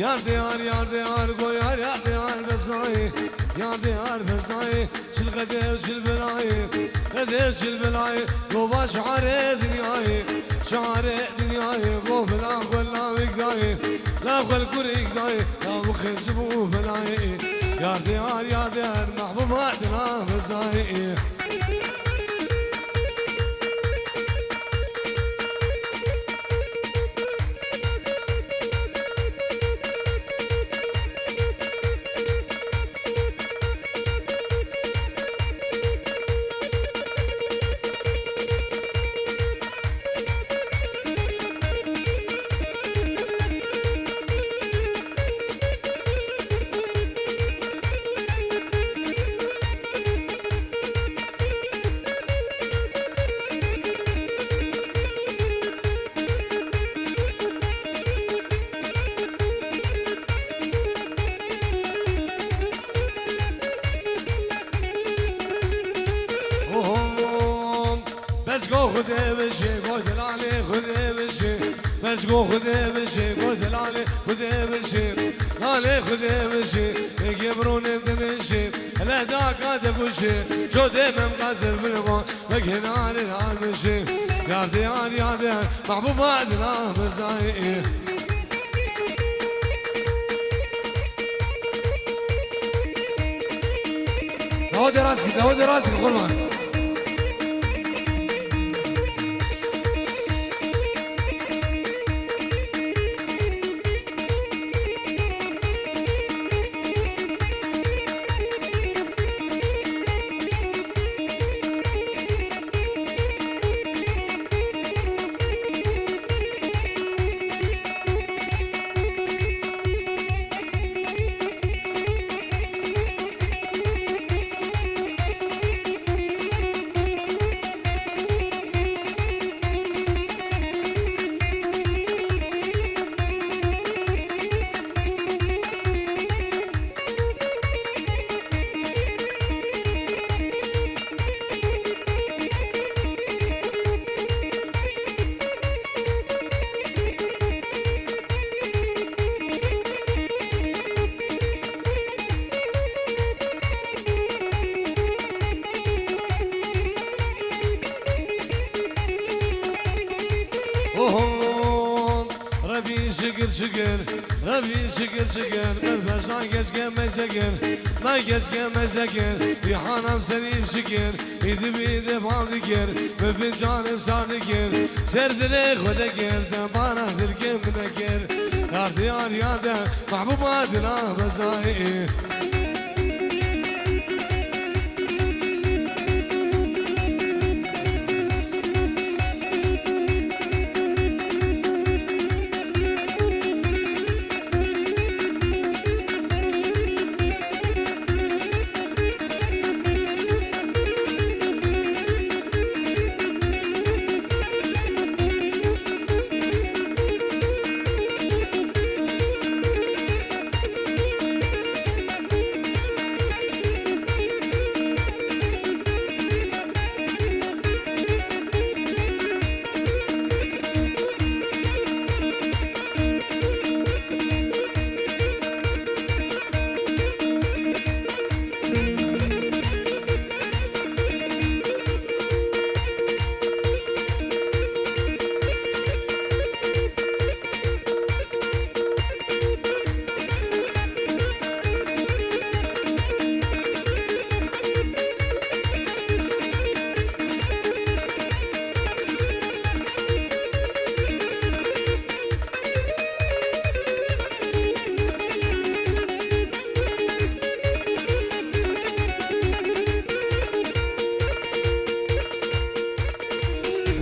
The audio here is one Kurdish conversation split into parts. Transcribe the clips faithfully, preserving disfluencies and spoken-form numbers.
Yar diyar, yar diyar, go yar, yar diyar bezayê. Yar diyar bezayê, çil qedê û çil belayê. Qedê û çil belayê, go va şiarê dinyayê. Şiarê dinyayê, go bila xwe lawik dayê. La xwe li kurik dayê, ya bixêz ji bo belayê. Yar diyar, yar diyar, mehbûba dila bezayê. Oho, bes go Xwedê bijî, go delalê Xwedê bijî. Bes go Xwedê bijî, go delalê Xwedê bijî. Lalê Xwedê bijî, ê gê birûnê dimijî. Hele daka de kuşî, co dê mem qezer bilma. Wek hinarê almişî, yar diyar, yar diyar, mehbûba dila bezayê. Dawa de rast git, dawa de rast git, kurban. Oho, Rebî şikir şikir, Rebî şikir şikir, min pej na keşke mezekir, na keşke mezekir, bî hanam serî şikir, îdi bî de bal dikir, min fincanim sar dikir, ser dilê xwe dekir, te bara dilkê min nekir, yar diyar yar de, mehbûba dila bezayê.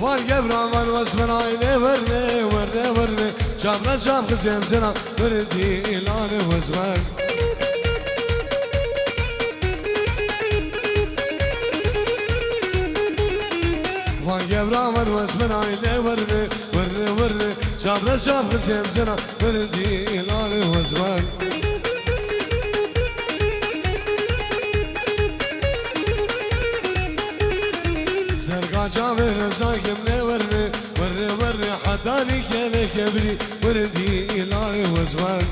Van gebra van wesmenay lê werne, werne, werne. Çavre çav xizem zira, werde dîlanê wesmen. Van gebra van wesmenay lê werne, werne, werne. Çavre çav xizem zira, werde dîlanê wesmen. Serga çavê reza kim ne werre, werre, werre, heta Tarî keve kebrî wirdî îlayê wezwan.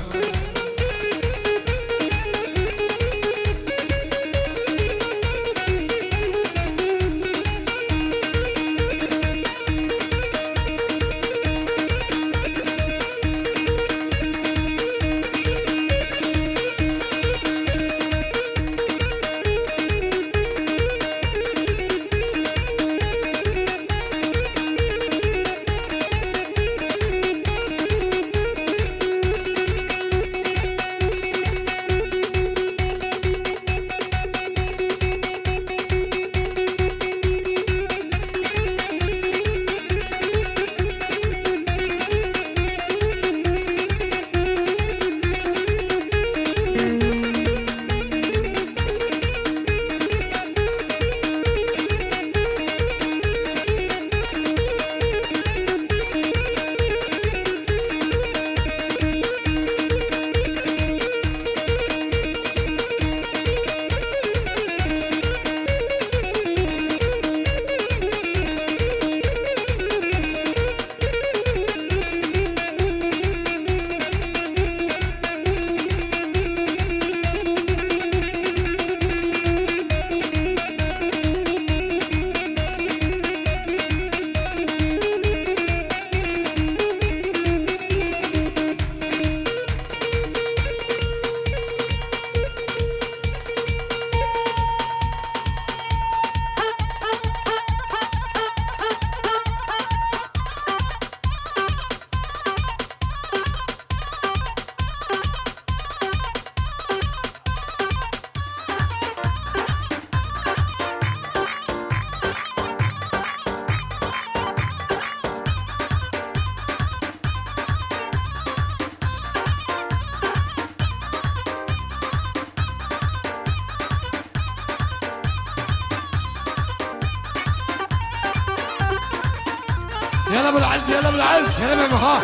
يلا بالعز، يلا بالعز، هلا بالمها.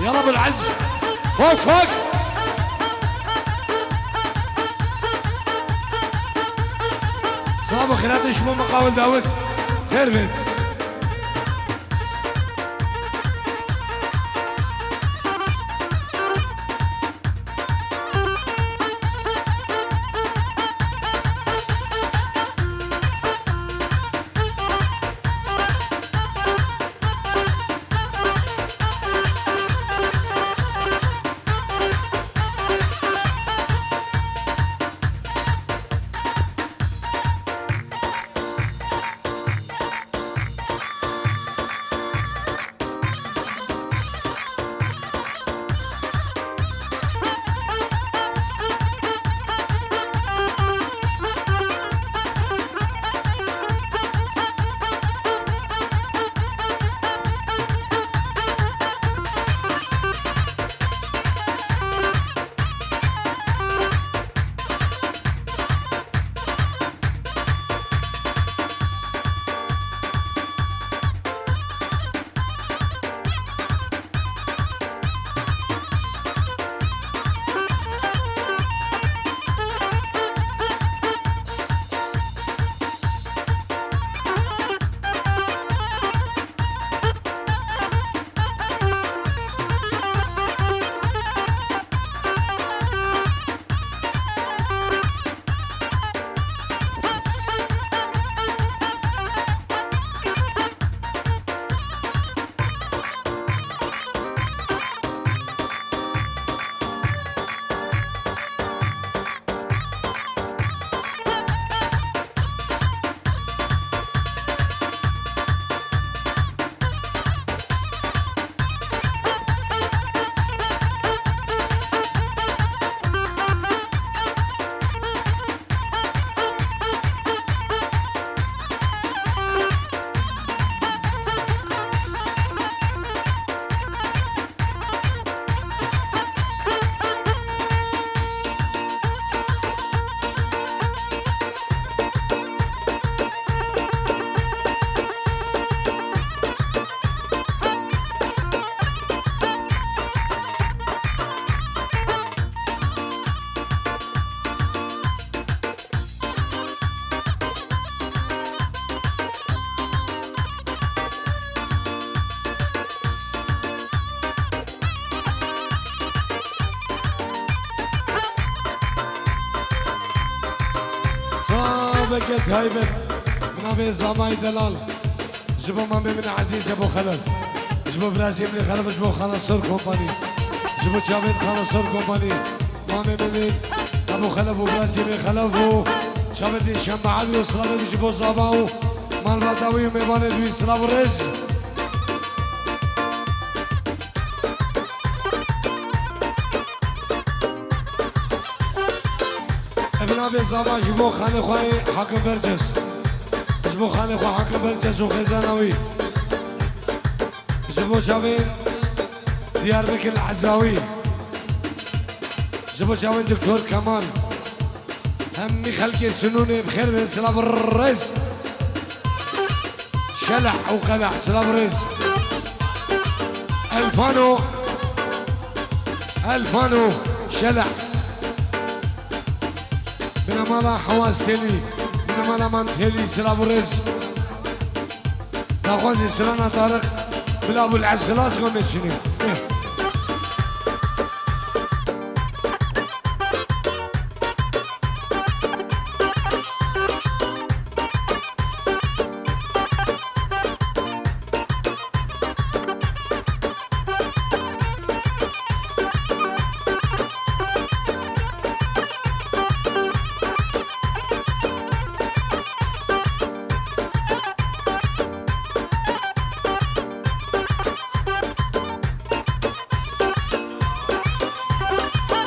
يلا بالعز. فوق، فوق. سلام وخيرات شمو مقاول داود. خير بيت. Weke taybet, bi navê Zamayî Delal, ji bo mamê min ezîz Ebû Xelef, ji bo viraziyê min Xelef, ji bo Xanasor Kompanî, ji bo çavên Xanasor Kompanî, mamê min Ebû Xelef û viraziyê min Xelef û çavên din Şembeadrî û silavê min ji bo Zava û malbata wî û mêvanê wî silav û rêz. Ev navê Zava ji bo xanê xwe yê Hakim Berces. Ji bo xanê xwe Hakim Berces û xêzana wî. Ji bo çavên Diyarbekir Ezawî. Ji bo çavên Doktor Kemal. Hemî xelkê Sinûnê bi xêr ve silav rêz. Şeleh û qeleh, silav rêz. Elfano, Elfano, Şeleh. Binemala Hewaz Têlî, binemala Mam Têlî, silav û rêz. Daxwazê Sirana Tarık, bila bû li ez xilas kom ê çinî.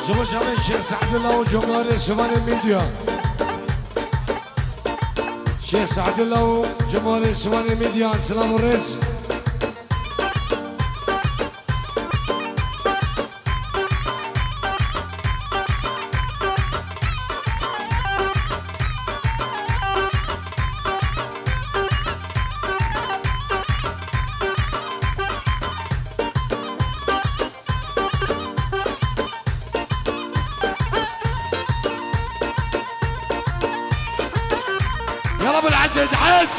Ji bo çavên Şêx Se'dullah û Comarê Şivanê Medya. Şêx Se'dullah û Comarê Şivanê Medya, silav û rêz. يلا ابو العز تعز.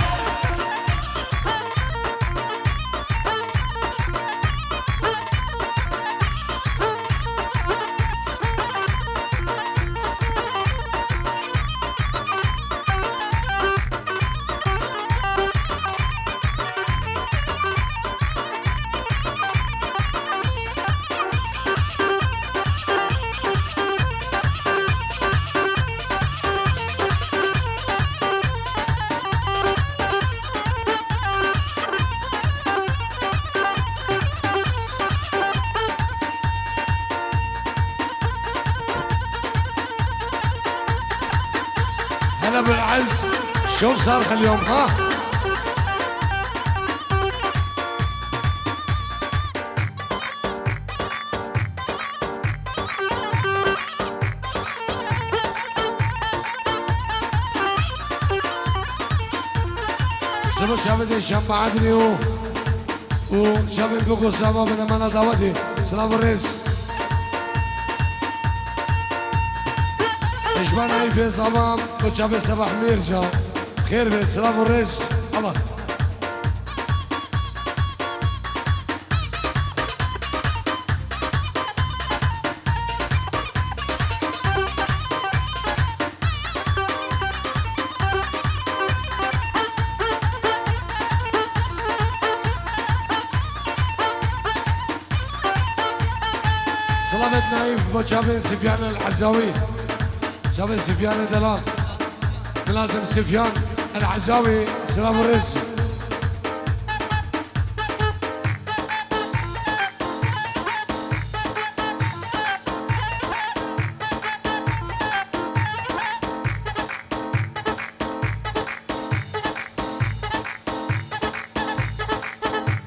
هلا ابو العز، شو صار اليوم ها؟ Ji bo çavê de Şembeadrî û, û çavên Biko Zava binemala dawetê. Silav û rêz. Ji bo Naîfê Zava û çavê Sebah Mîrca. Xêr be, silav û rêz. Allah. Silavet Naîf bo çavên Sifyan el Ezawî. Çavên Sifyan e delal. Milazim Sifyan el Ezawî, silav û rêz.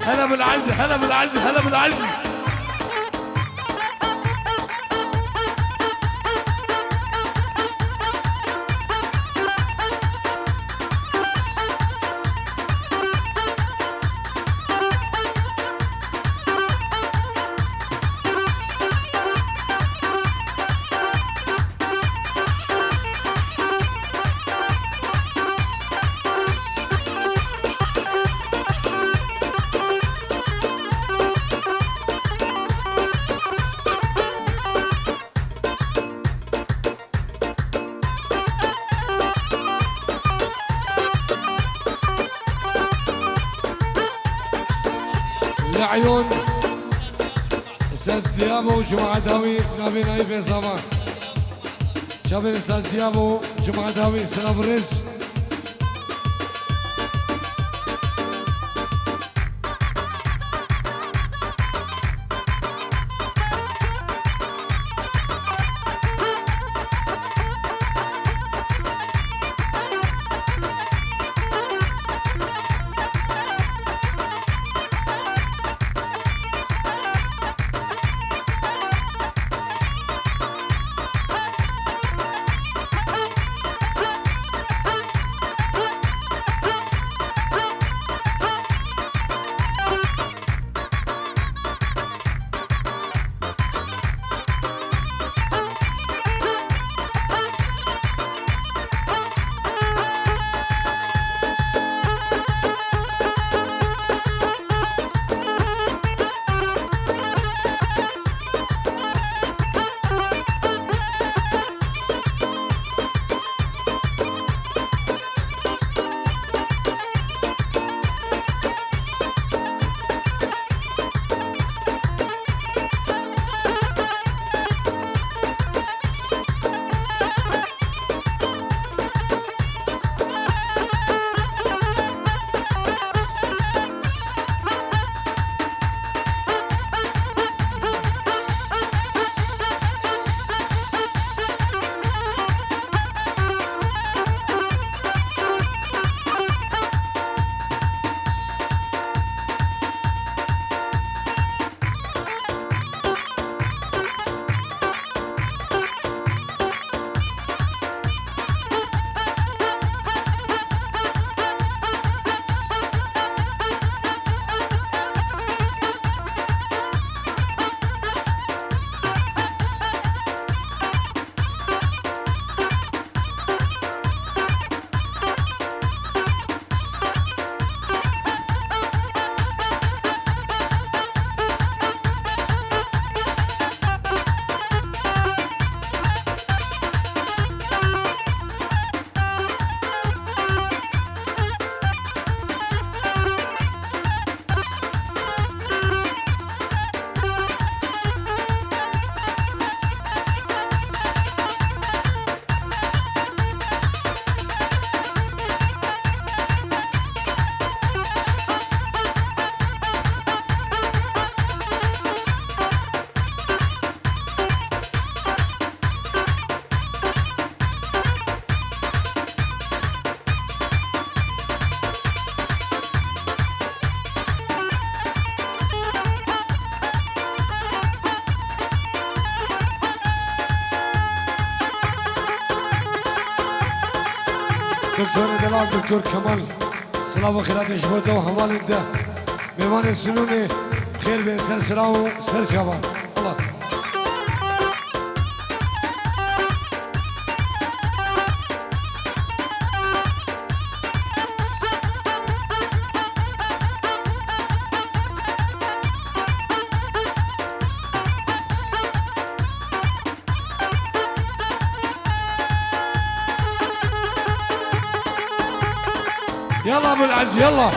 هلا بالعز، هلا بالعز، هلا بالعز. Eyon, Sed Diyabo, Cuma Dawi, navê nayê fêzama. Çavên Sed Diyabo, Cuma Dawi, silav rêz. Doktorê delal, Doktor Kemal, silav û xêratê ji bo te û hevalên te. Mêvanê Sinûnê, xêr bên ser sira û ser çavan. Allah. Yalla Ebul Ez, yalla.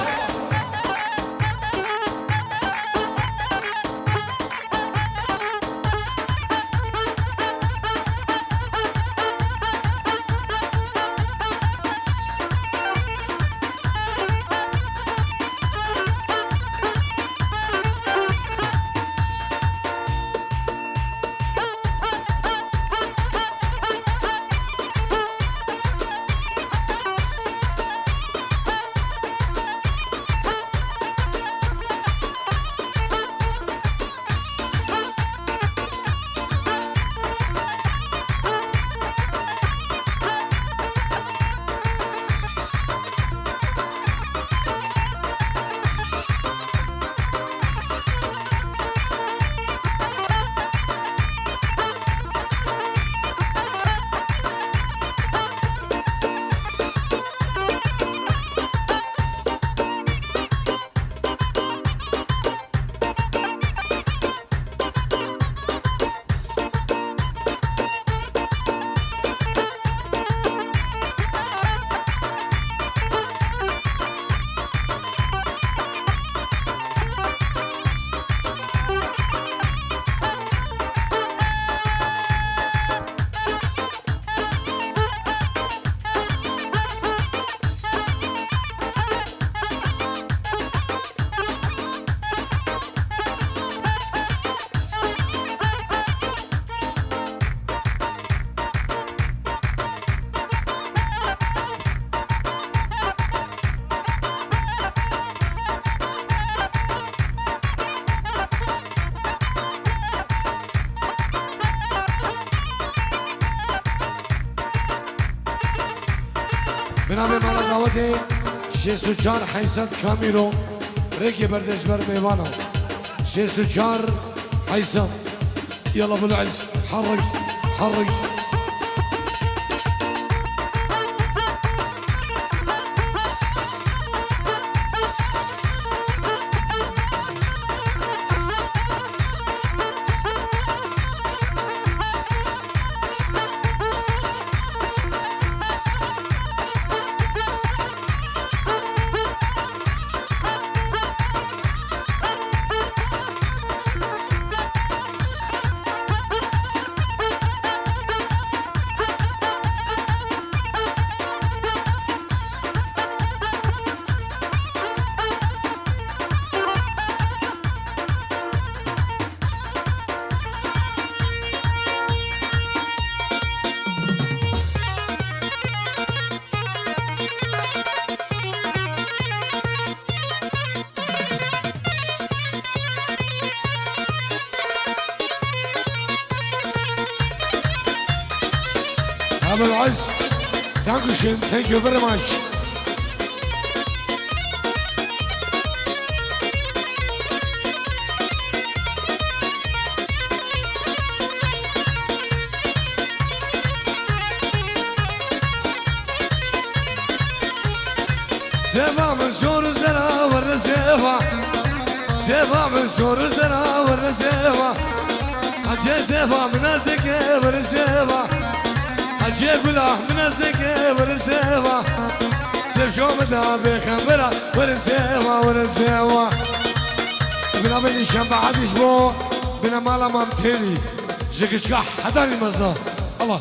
Binavê mala dawetê şêst û çar Heysan Kamîro, rêkê berde ji ber mêvana. Şêst û çar Heysan. Yalla Bil'ez, herrik, herrik. Abel Ice, danke schön, thank you very much. Seva min şor û zera were seva. Seva min şor û zera were seva. Ecê seva min ez eke were seva. Ecê gula min ez eke were seva. Sev şo min da bê xembera were seva, were seva. Bila bê nîşan be edîş bo. Bine mala mam têlî. Ji giçka hedanî mezda. Allah.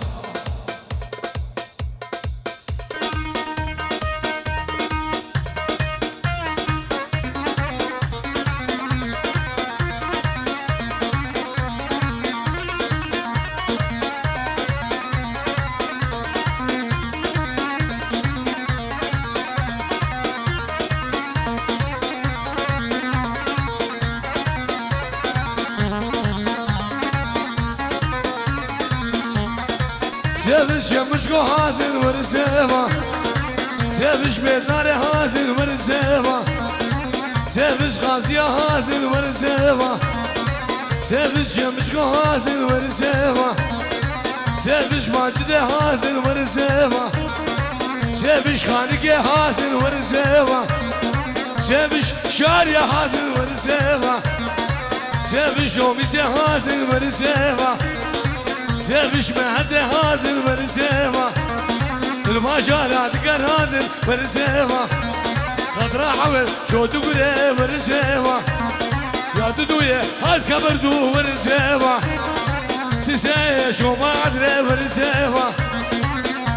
Seviş yemişko hadir bir seva. Seviş bednare hadir bir seva. Seviş gaziya hadir bir seva. Seviş yemişko hadir bir seva. Seviş macide hadir bir seva. Seviş xanike hadir bir seva. Seviş şariya hadir bir seva. Seviş omise hadir bir seva. Seviş mehete hadir bir seva. Dilbajara diger hadir bir seva. Kadra havel şotu gure bir seva. Ya duduye hat kabar du bir seva. Size şoma adre bir seva.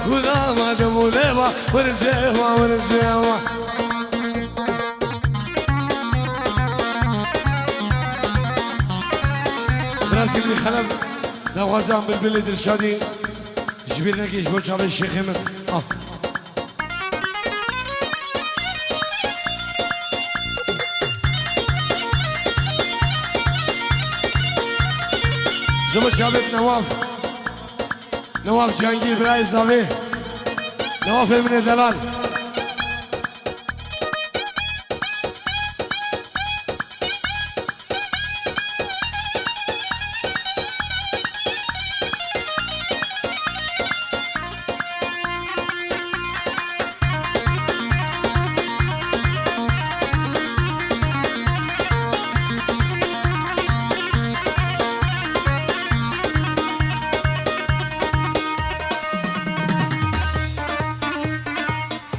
Kudama de muleva bir seva, bir seva. Biraz şimdi xelef. Nexwazan bilbilê Dilşadî ji bîr neke ji bo çavê şêxê min. Ah. Ji bo çavê Newaf. Newaf Cihangîr birayê zavê. Newafê min ê delal.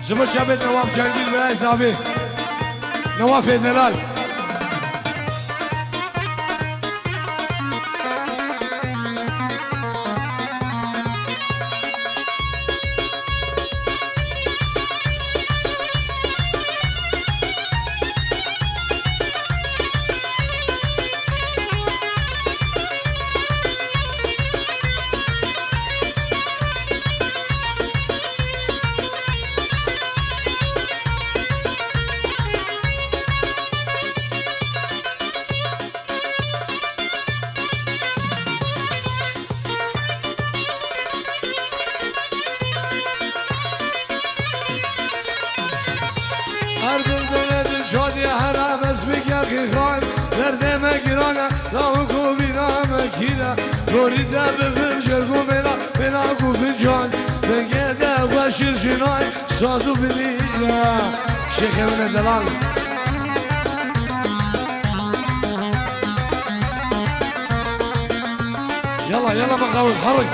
Ji bo çavê Newaf Cengîl ve ez avê. Newafê delal. Her bin dere din şadiye here bes bike xîxan. Derdê me giran e, lawik û bîna me kî ne. Dorî te bibim cerg û bêla, bêla ku fincan. Dengê te xweş şir şinay, saz û bilî ne. Şêxê min e delal. Yala, yala, me qawil, herin.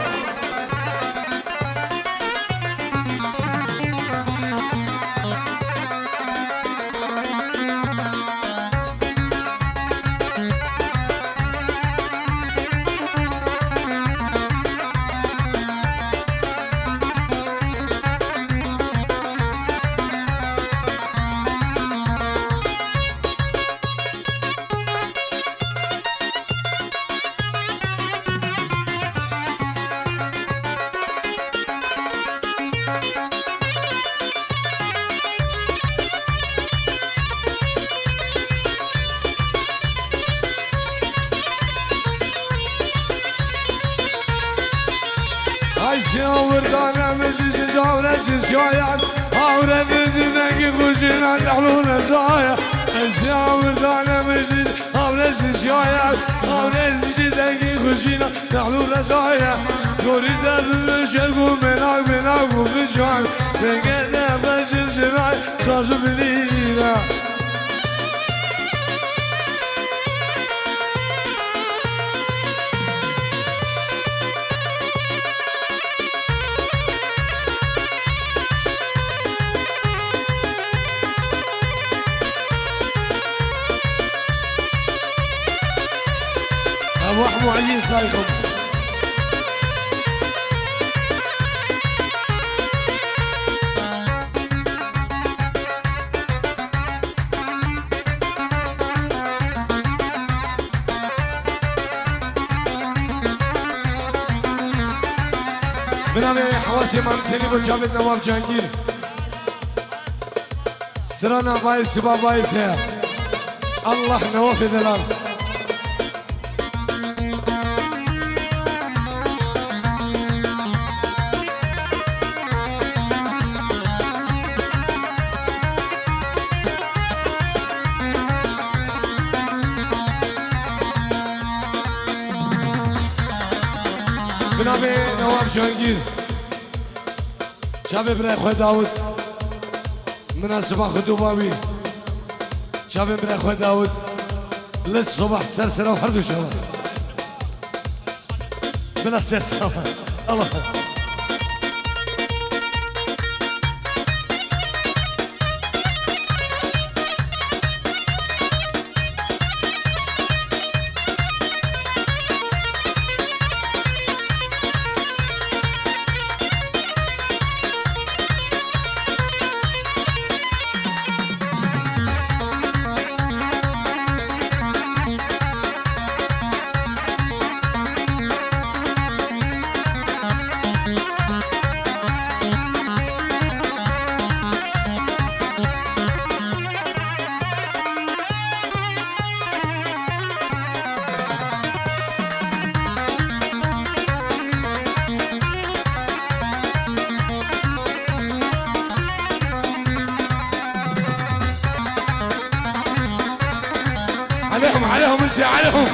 Ay, siya wirdane mizî, siz avre siz yayan. Avre mizî, vengî kujina, nehlûne zaya. Ay, siya wirdane mizî, avre siz yayan. Avre siz dengî kujina, nehlûne zaya. Dorî te bibim şerg û mênak, mênak û fican. Dengê te xweş şir şinay, saz û bilî ne. Ebu Ehmo Elî Sayxim. Binavê hewasê man tenê bo çavê Newab Cangîr. Strana vay siba vay te. Allah Newafê delal. Binavê Newab Cangîr. Çavê birayê xwe Dawid. Minasiba xwe dûba wî. Çavê birayê xwe Dawid. Li sobah ser sera her du çavan. Bila ser çavan. Allah. عليهم، عليهم، انسي عليهم.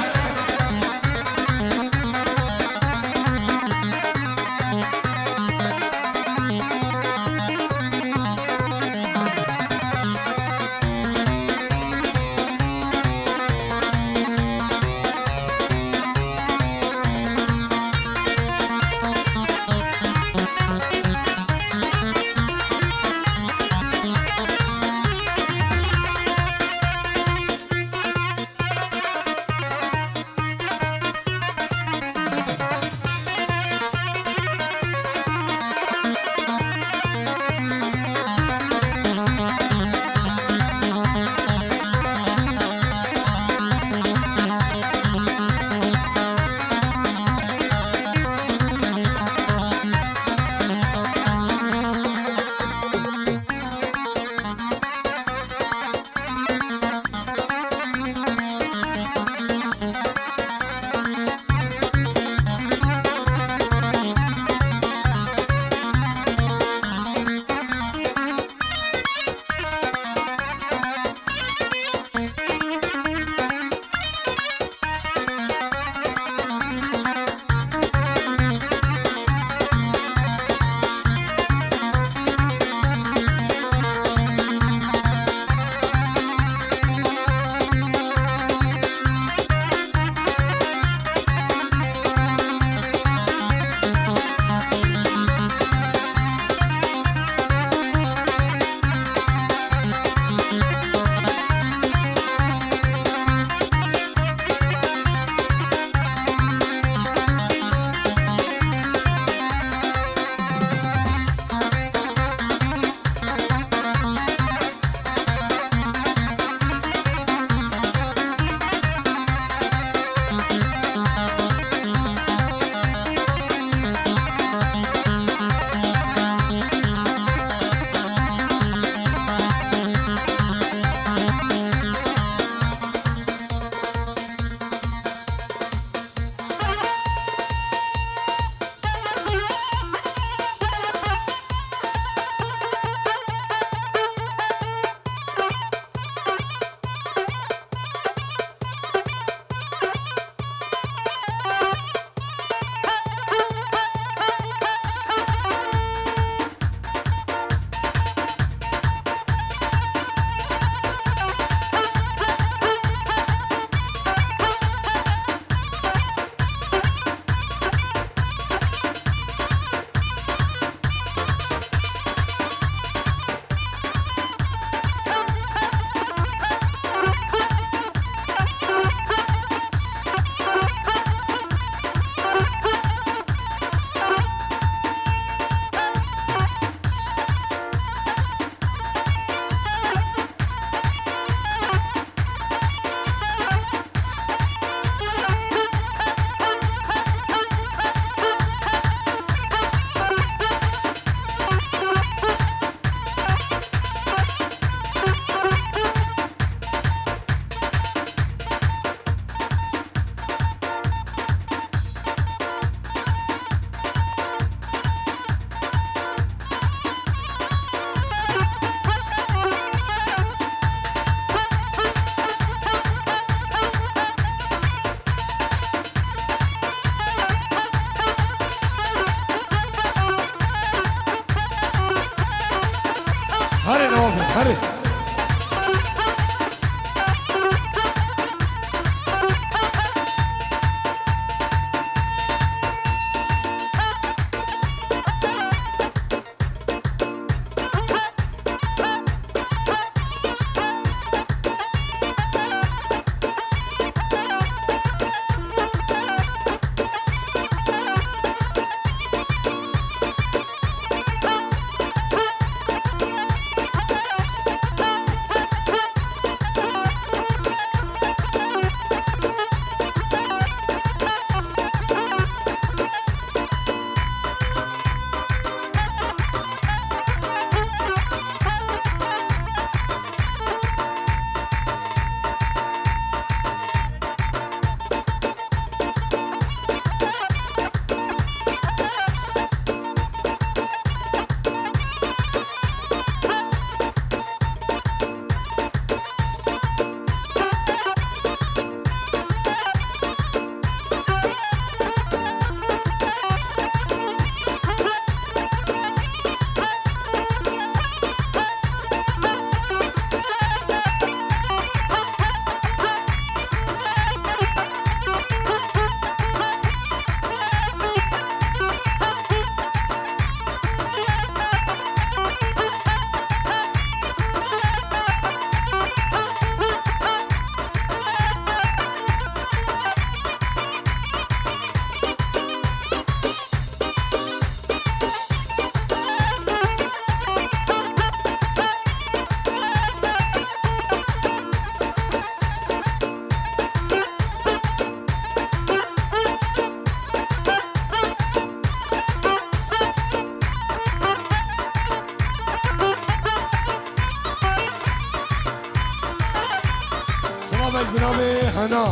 Silavek bi navê Hena.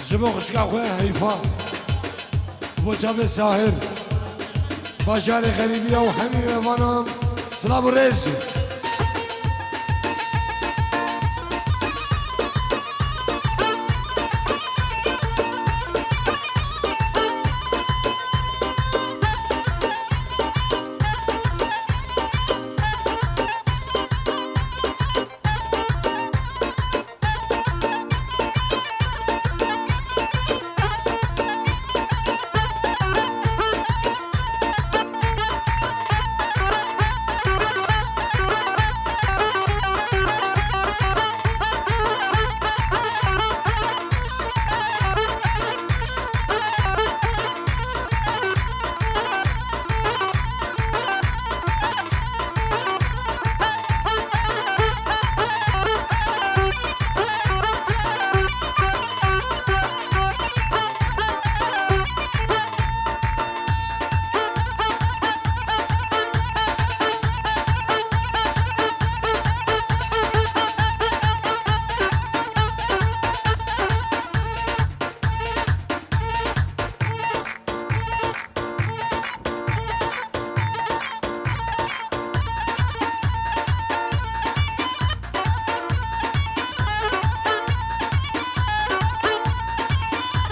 Ji bo xwişka xwe Heyfa. Bo çavê Sahir. Bajarê xerîbiya û hemî mêvanan silav û rêz.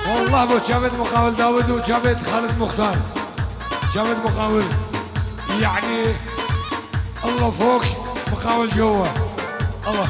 Wallah bo çavêt muqawil Dawid û çavêt Xalid Muxtar. Çavêt muqawil. Yani Allah fok muqawil cowa. Allah.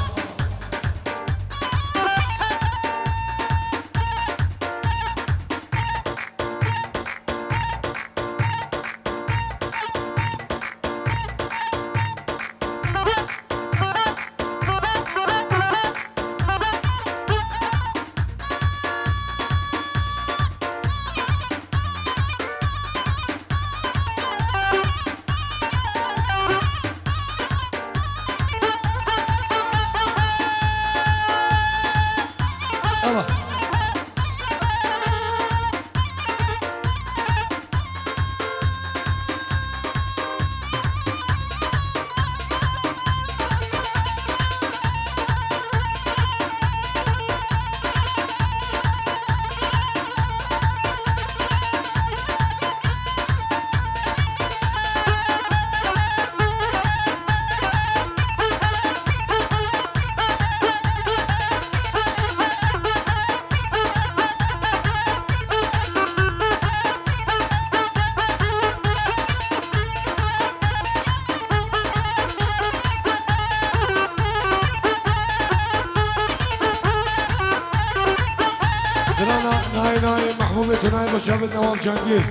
Sirana nayê nayê Mehbûbê Tunayê bo çavêt Newab Cangîr.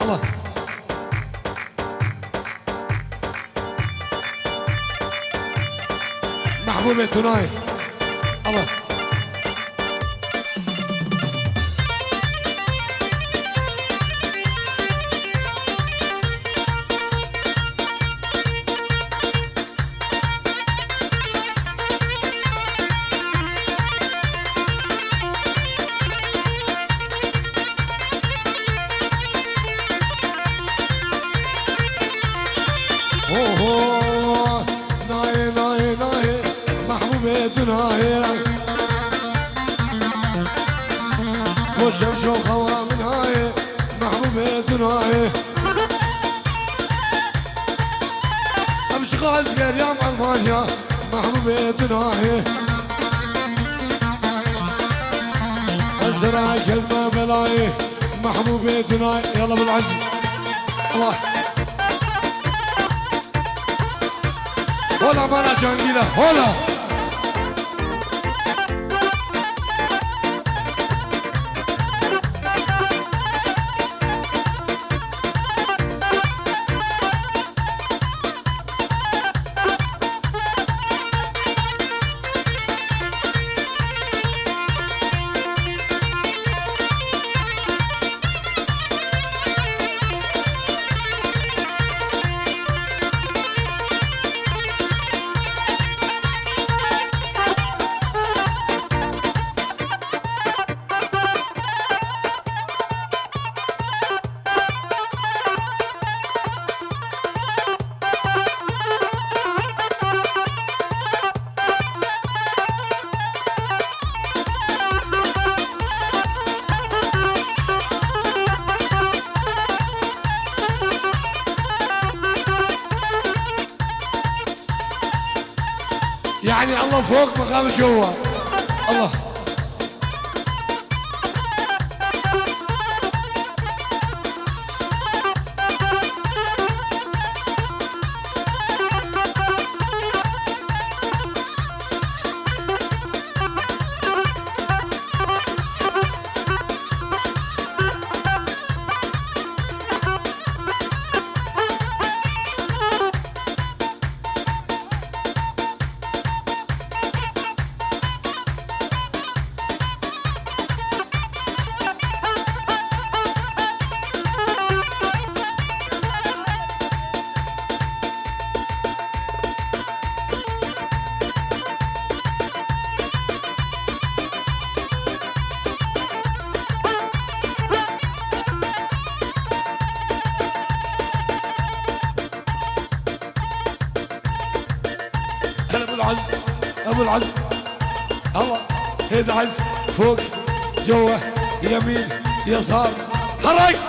Allah. Mehbûbê Tunayê. Allah. Oho, nayê, nayê, nayê, Mehbûbê Tunayê. Bo şev şo xewa min nayê, Mehbûbê Tunayê. Em ji xwe ez geriyam Elmanya, Mehbûbê Tunayê. Ez dera kelme belayê, Mehbûbê Tunayê. Yalla bil ezm. Allah. Hola mala Cangîla, hola. يعني الله فوق مقام جوا. الله. هلا ابو العز، ابو العز. الله. هيدا عز. فوق. جوا. يمين. يسار. حرك.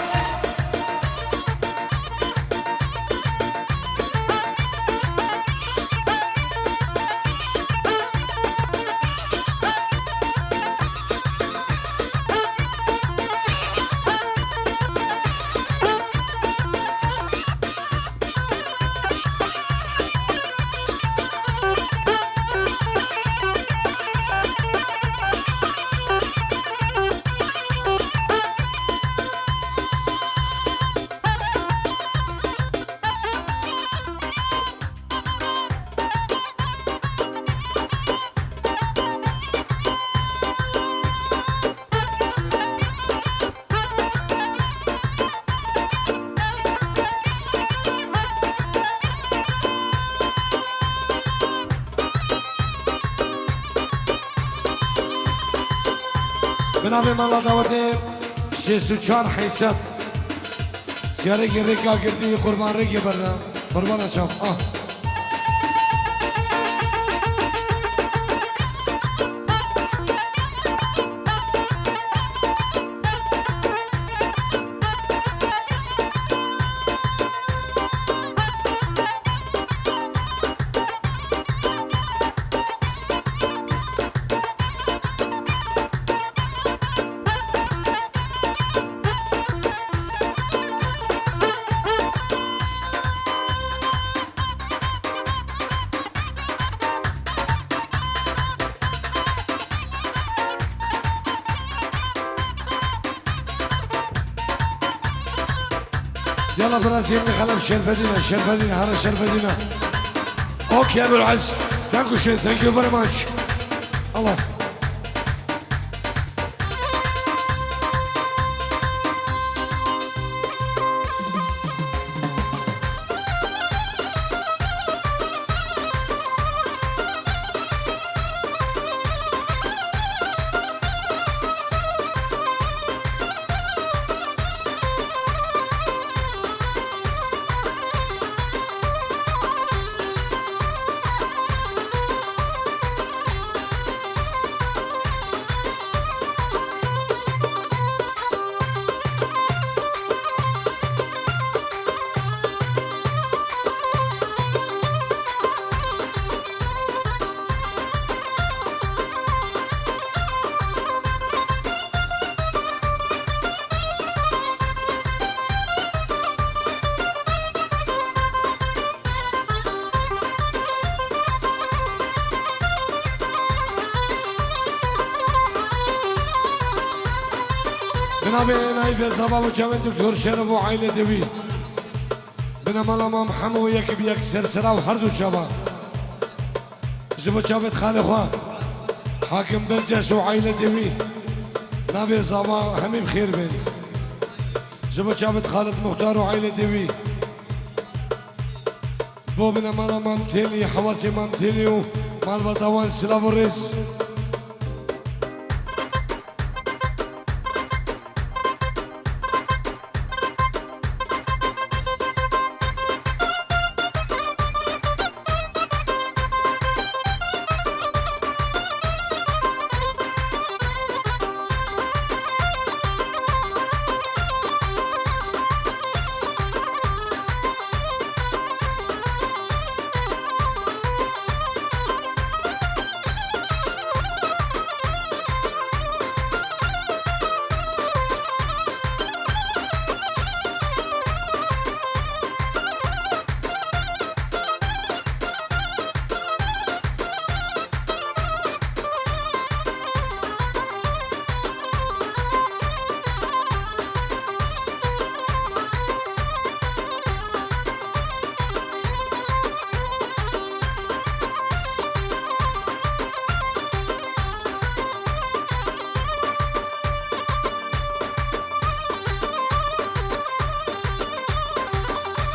Bi navê mala dawetê şêst û çar Heyset. Siyarê gerêka girtî qurban rêkê berda. Qurbana çav. Ah. Yalla, biraz yeni xelef şerfedine, şerfedine, hara şerfedine. Okay, Ebul Aziz. Dankeschön, thank you very much. Allah. Binavê nayî ve zava û çavên Doktor Şeref û aîletê wî. Bine mala Mam Hemo yek bi yek sersera û her du çava. Ji bo çavêt xalê xwe, Hakim Berces û aîletê wî, navê zava hemî bi xêr bên. Ji bo çavêt Xalid Muxtar û aîletê wî, bo bine mala Mam Têlî, hewasê Mam Têlî û malbata wan silav û rêz.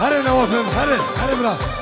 Here Newafim, here, here bira.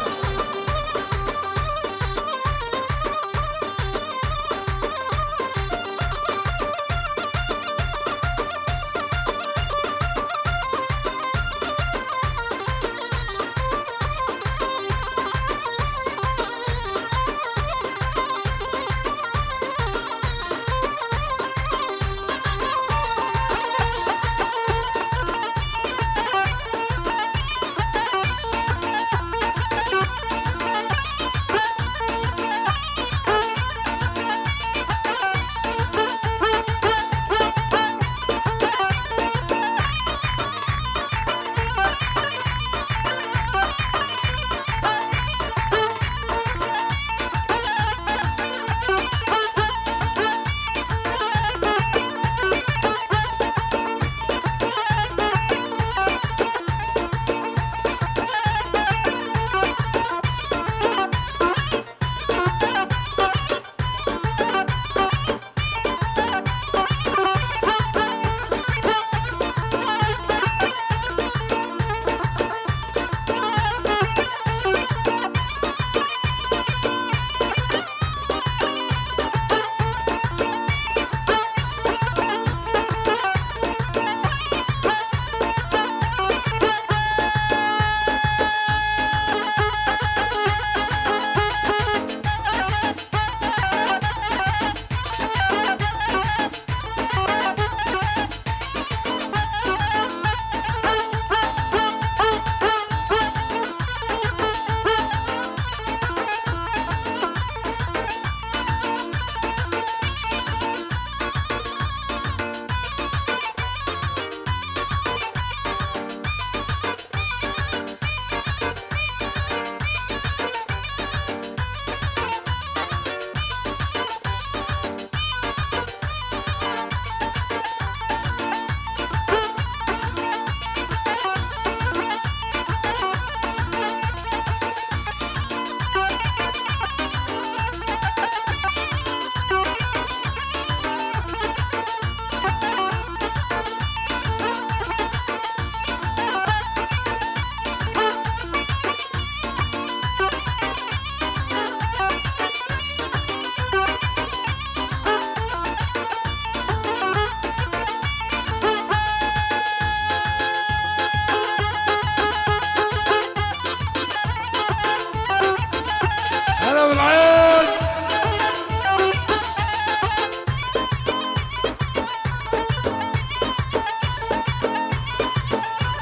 هلا بالعز.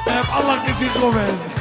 Hep Allah kesik Gomez.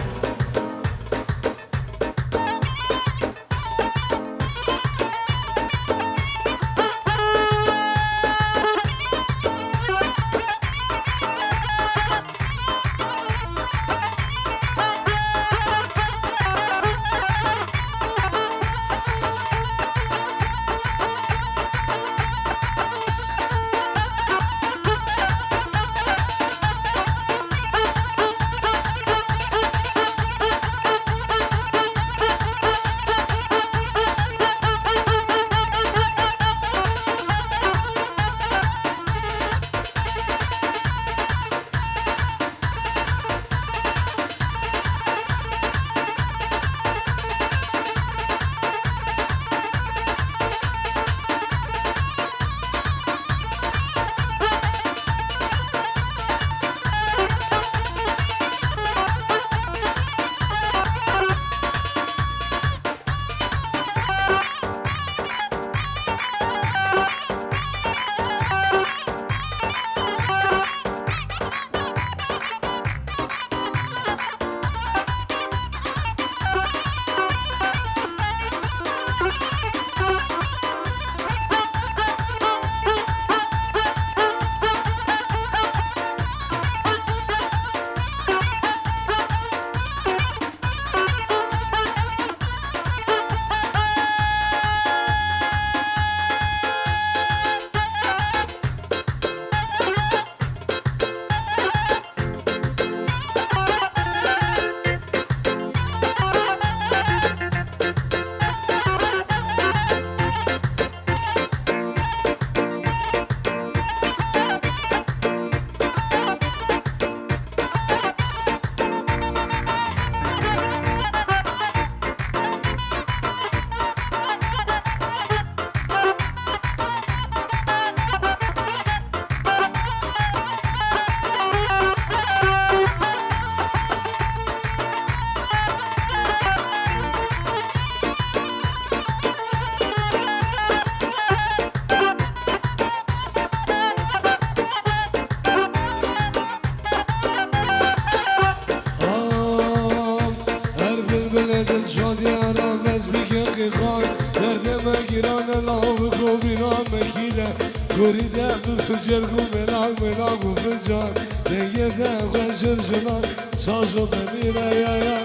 Derdê me giran e, law bi kovîna me kîle. Gorî de bi fincel ku melak melak û fincan. Dengê de xweşir jinan, saz û demîre ya ya.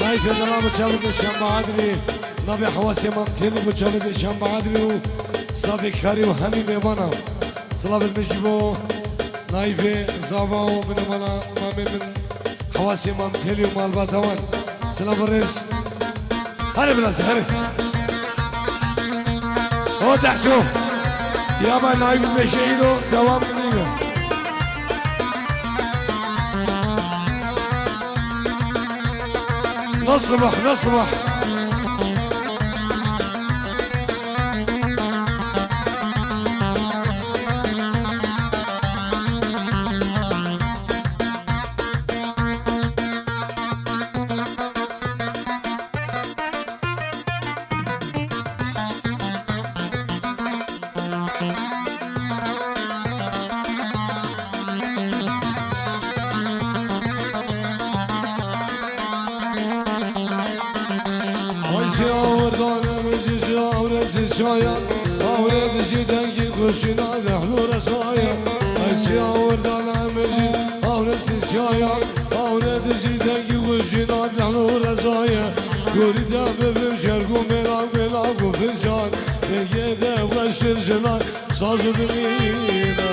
Nayfê dela bi çavikê Şembaadrî, navê hewasê Mam Têlî bi çavikê Şembaadrî û safê karî û hemî mêvana. Silavê min ji bo Nayfê zava û binemana mamê min hewasê Mam Têlî û malbata wan. Silav û rêz. Here bila se, here. O Tehso. Ya ma nayî bi beşe îro devam nîne. Nasıl bak, nasıl bak. Ay siya werdane mecî ji awre sisaya, awre dijî dengî kuşîna rehlo resaya. Ay siya werdane mecî awre sisaya, awre dijî dengî kuşîna rehlo resaya. Gorî de bibim şerg û mêla mêla û fincan, dengê de weşir jinan, saz û dilîna.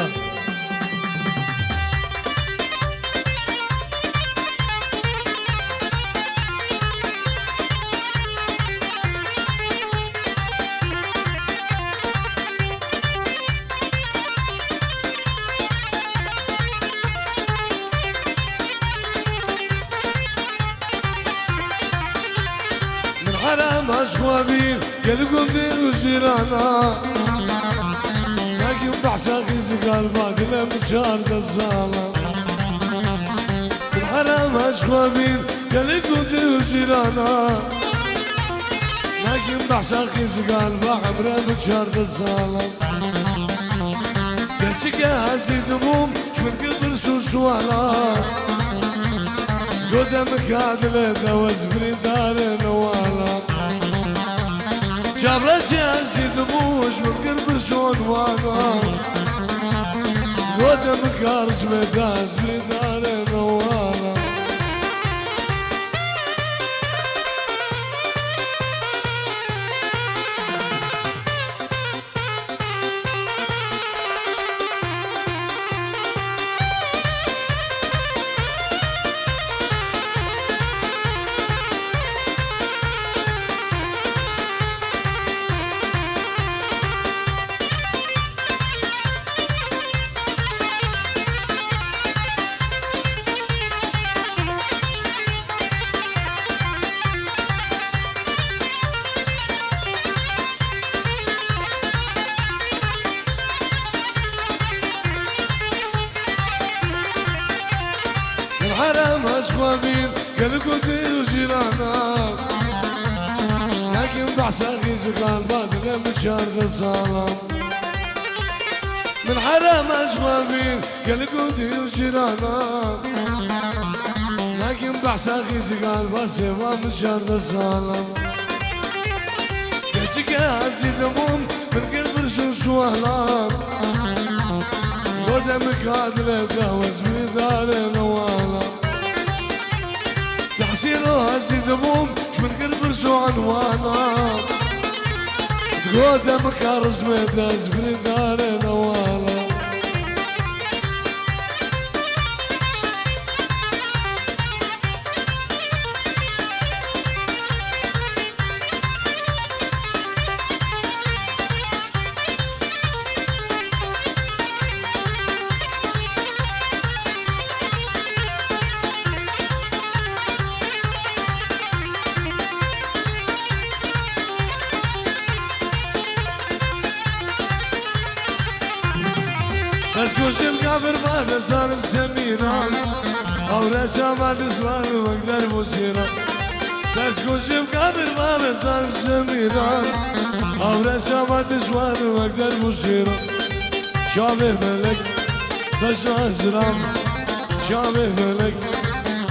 Min herem aşk we bîn, gel gundê û jîrana. Nekin behsa xîzî galiba dilê min çardeh sala. Min herem aşk we bîn, gel gundê û jîrana. Nekin behsa xîzî galiba emrê min çardeh sala. Keçike hezî dibûm, ji min kir pirs û suala. Gote min ka dilê de wez birîndarê newala. Çavreşê hezî dibû, ji min kir pirs û unwana. Gote min ka rizmê de ez birîndarê newala. Min herem ez xwe bîn, gel gundî û jîrana. Nekin behsa xîzî galiba dilê min çardeh sala. Min herem ez xwe bîn, gel gundî û jîrana. Nekin behsa xîzî galiba sêva min çardeh sala. Keçike hezî dibûm, min kir pirs û suala. Gote min ka dilê de wez birîndarê newala. Tehsîl û hezî dibûm, ji min kir pirs û unwana. Gote min ka rizmê de ez birîndarê newala. Ez kuştim kafir bade zalim semînan. Awre çava dizwan wek derbûsîran. Dest ku ji min kabir bavê zan ji min re. Avre çava dijwar wek derbûşî re. Çavê melek bejna zilam. Çavê melek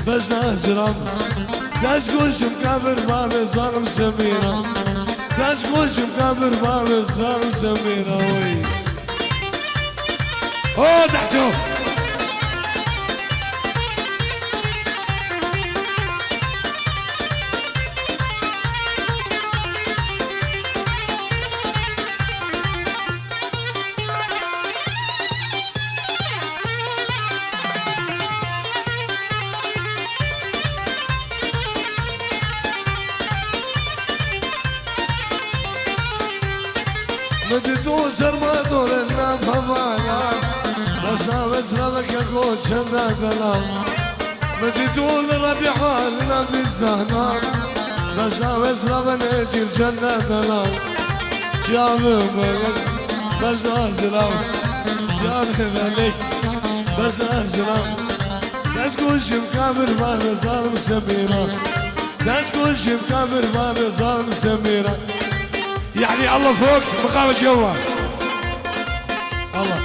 bejna zilam. Dest ku ji min kabir bavê zan ji min re. Dest ku ji min kabir bavê zan ji min re. Oy. Oh, that's all. Min dî tu serma dore nav hevala. Bejna wezra veke ku çende delal. Min dî tu li Rebîha li nav zahna. Bejna wezra venê cîl çende delal. Çavê melek bejna zilam. Çavê melek bejna zilam. Dest ku ji min kabir bavê zan ji min re. Dest ku ji min kabir bavê zan ji min re. يعني الله فوق مقام جوا. الله.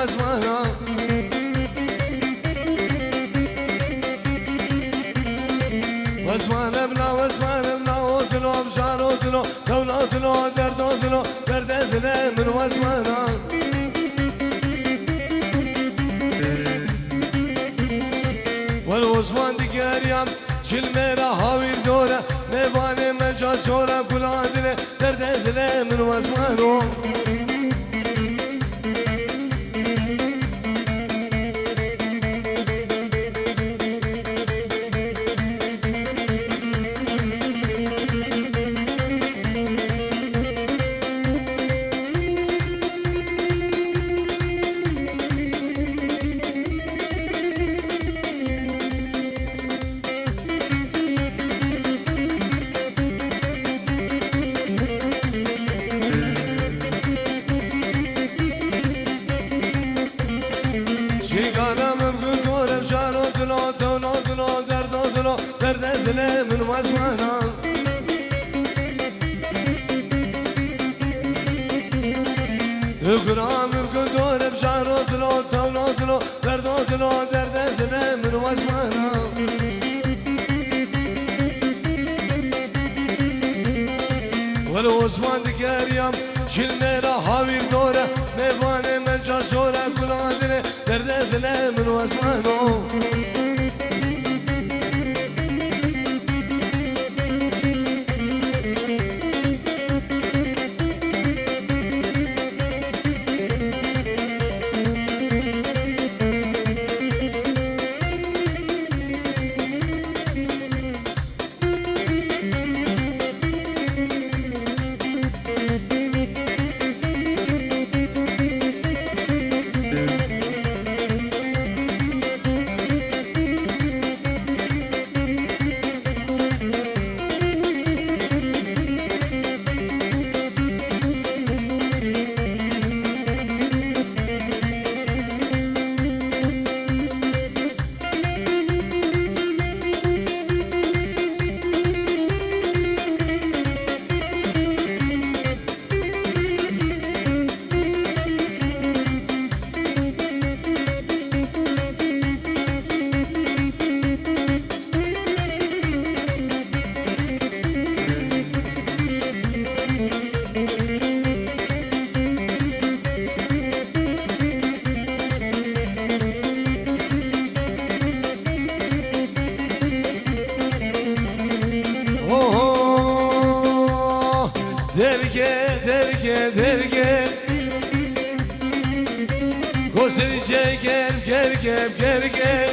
Wezmana. Wezmane bila, wezmane bila, o dilo, bjaro dilo, dewlo dilo, derdo dilo, derde dile min wezmana. Welo Osman digeriyam, çilmê ra hawîr dore, mêvanê me ca sora, gula dile, derde dile min wezmano. Şîgana min bi gundore, bjaro dilo, dewlo dilo, derdo dilo, derde dile min wezmana. Gura min bi gundore, bjaro dilo, dewlo dilo, derdo dilo, derde dile min wezmana. Welo Osman digeriyam, çilmê ra hawîr dore, mêvanê me ca sore, gula dile, derde dile min wezmano. Oho! Derge, derge, derge. Gozerice gel, gel, gel, gel, gel.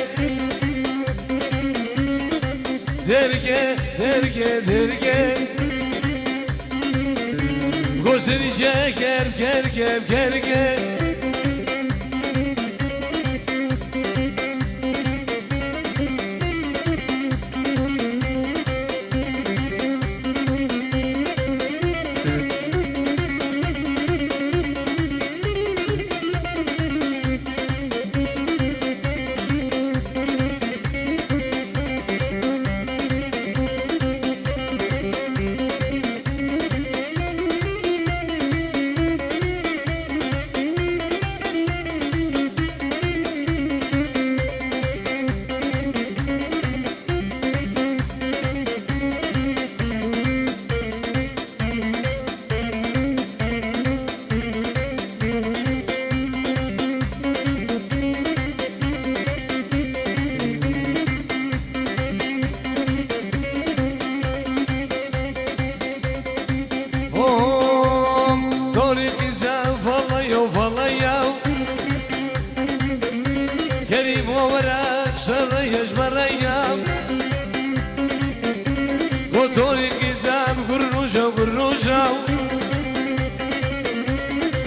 Derge, derge, derge. Gozerice gel, gel, gel, gel, gel. Hom, Torî qîze valeyo, valeyo. Kerîmo were, şerreyeş mereya. Go Torî qîzem gurnujo, gurnujo.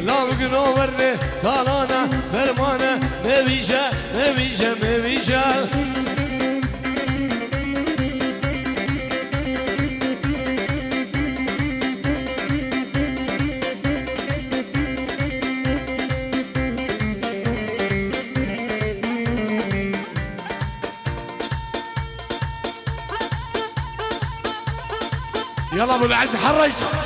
Lav gino werne talana, fermane, mevîje, mevîje, mevîje. يلا ابو العز حرك.